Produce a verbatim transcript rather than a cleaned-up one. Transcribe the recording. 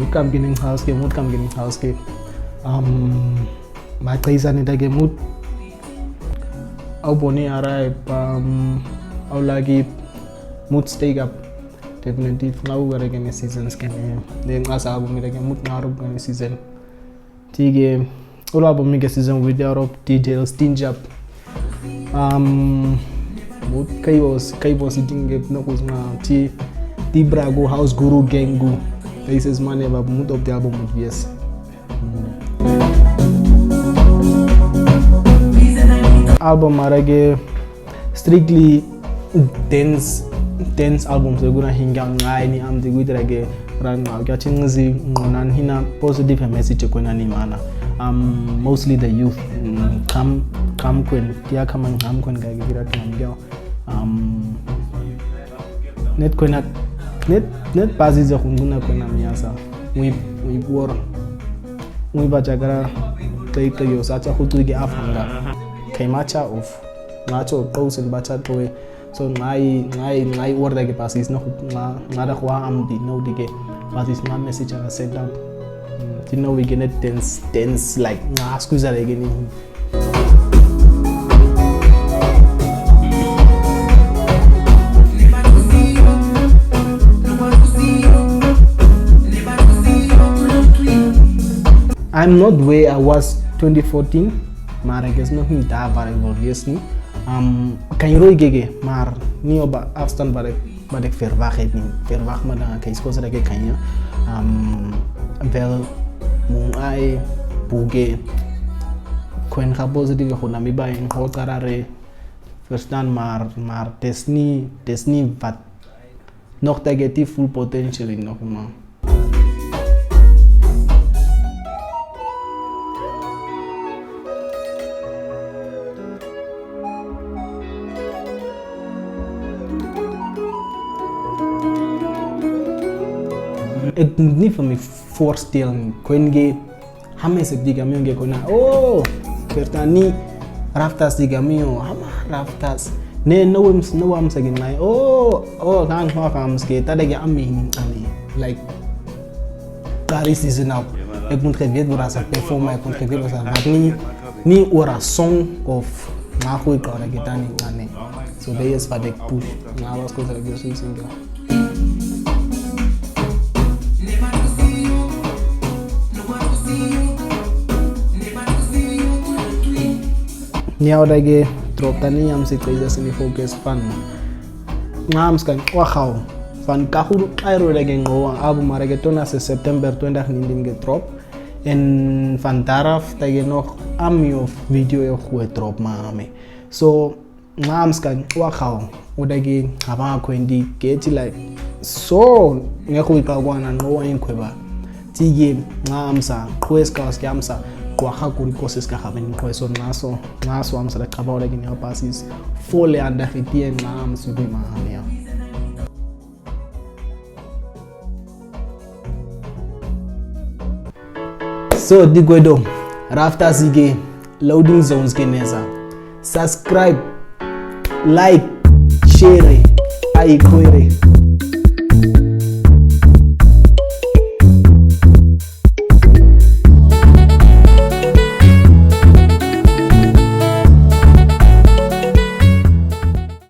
Mut kam gini house ke, mut kam gini house ke. Um, ma kaisa ni dage mut. Au boni arai, um, au lagi mut stay up. Definitive, nga u gare gini seasons kene. Then as album mi dage mut nga rup gini season. Tige, olo album mi ge season with the Arab details, tinjap. Um, mut kai bos, kai bos itinge no kus na ti, ti brago house guru gengu. This is mane ba mut of the album mut, yes. Album marage strictly dance, dance album segura hinga ngai ni am di guitarra ge ran ma ga chinzi ngonan hina positive message ko na ni mana. Um, mostly the youth, mm, kam, kam kwen, tia kam kam kwen ga gira kam ga. Um, net kwena, net, net pazi ze kunguna kwena miasa. Wi, wi bor. Wi ba jagara, kai kai yo sa cha kutu ge afanga. Kai macha of. Nga cho kau sen bacha kau. So ngai, ngai, ngai word ge pasis no, nga, nga da kwa am di no di ge. Pasis nga message aga send out. Mm, ti no wi ge net tense, tense, like, nga squeeze ge ni. I'm not where I was twenty fourteen, maar ik is nog niet daar waar ik wil wezen. Um, kan je rooi gege, maar niet op afstand waar ik, wat ik verwacht heb niet. Verwacht me dan, kan je skoos dat ik kan je. Um, wel, mung ai, buge. Kwen ga positief, kwen na mi ba in groot karare. Verstaan, maar, maar het is niet, het is niet wat. Nog dat je die full potential in nog, man. Ik moet niet van me voorstellen, kwen ge Hame se diga mi onge kona. Oh, kerta ni Raftas diga mi o. Hama Raftas. Ne, no wem, no wam se gin mai. Oh, oh, kan ho kam ske. Ta dege ami ni ani. Like, kari season up. Ik moet gebied bora sa perform, ik moet gebied bora sa. Wat ni, ni ora song of ma kui kora gitani ani. So they is wat ik push. Na was ko sa gin single. Ni au dage drop tani am si kaiza sini focus fan. Ngam skan wahau. Fan kahuru kairo dage ngowa abu marage tona se September twenty nindin ge drop. En fan daraf dage nog ami of video yo hue drop ma ami. So, Ngam skan wahau, udagi haba kwendi keti like. So, nge kui ka gwana no wa inkweba. Tigi ngam sa, kwes kaos ngam sa, kwa ha kuri koses ka haben kweso naso, naso am sa da kaba udagi ni pasis. Fole anda hitie ngam su bi ma ania. So, di gwedo, Raftas ige, Loading Zones geneza. Subscribe, like, share, ai kwere.